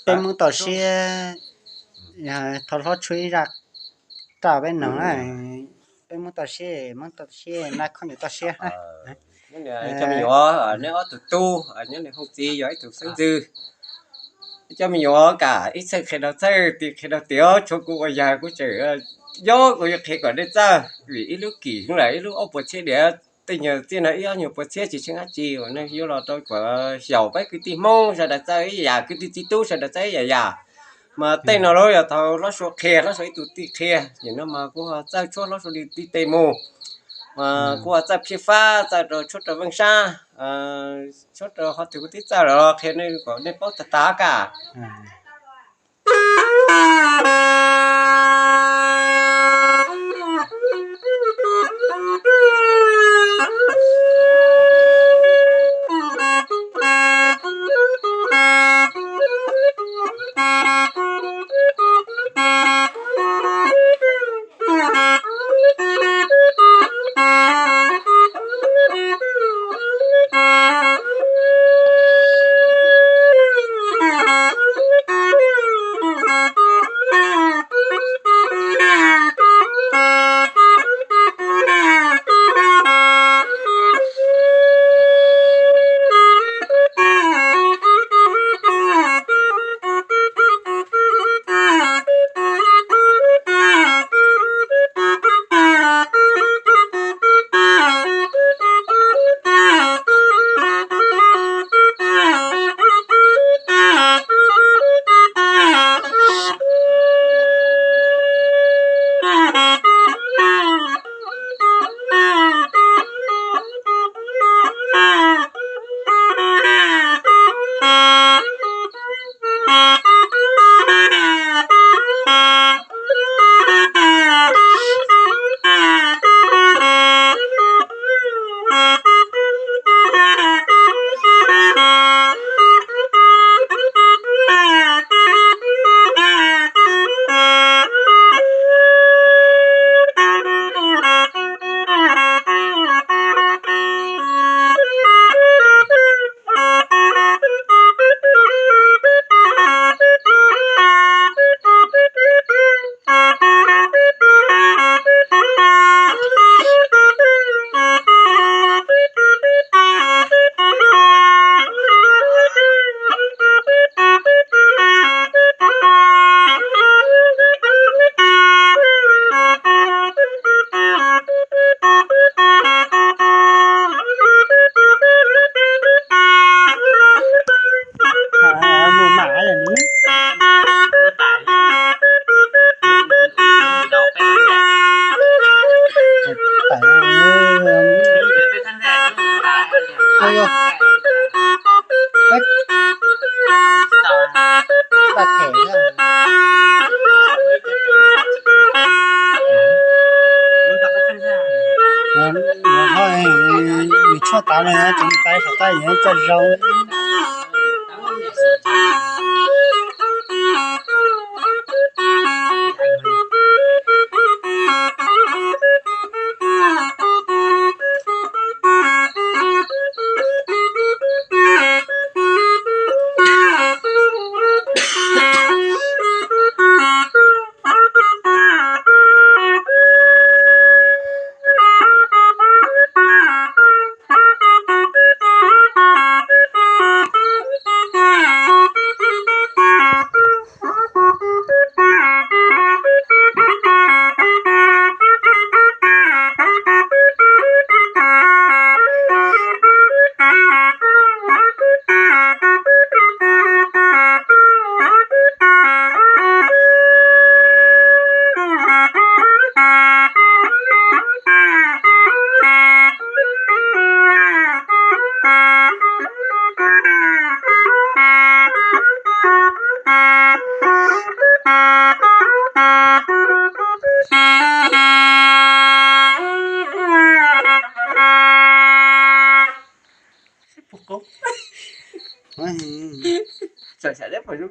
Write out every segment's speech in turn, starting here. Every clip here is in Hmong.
Peb Hmoob toj siab, thov hlob tshuab ib zaj rau peb noog na. Peb Hmoob toj siab, Hmoob toj siab, nab khob niam toj siab. Cov me nyuam, neb ob tug tub, nyob neb hoob txiv yog ib tug xeeb ntxwg. Cov me nyuam kam ib txheej qhia rau txheej, tim qhia rau tim, tshuav kuv ua yawg kuv tseem, yog kuv yuav qhia kom nej txawj, vim ib lub kim lawm ib lub ob puas txhiab diam, tej nyuag txiaj no ib ob nyuag puas txhiab tsis tsheej dab tsi uas nej yuav los rau kom xyaum peb kwv tij Hmoob sawv daws txawj ib yam, kwv tij txiv tub sawv daws txawj ib yam yam. Mas tej no lawm yog thaum hlob suav qhia, hlob suav ib tug tij qhia, nim no mas kuv ho txawj tshuab hlob suav li tij tes mus. Mas kuv ho txawj phiaj fab, txawj rau tshuab rau veej sab, tshuab rau qhov twg kuv twb txawj los qhia nej kom nej paub tag tag kaj. Nws tshuaj tav no ces nws tav saum toj yog ib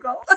co zoo.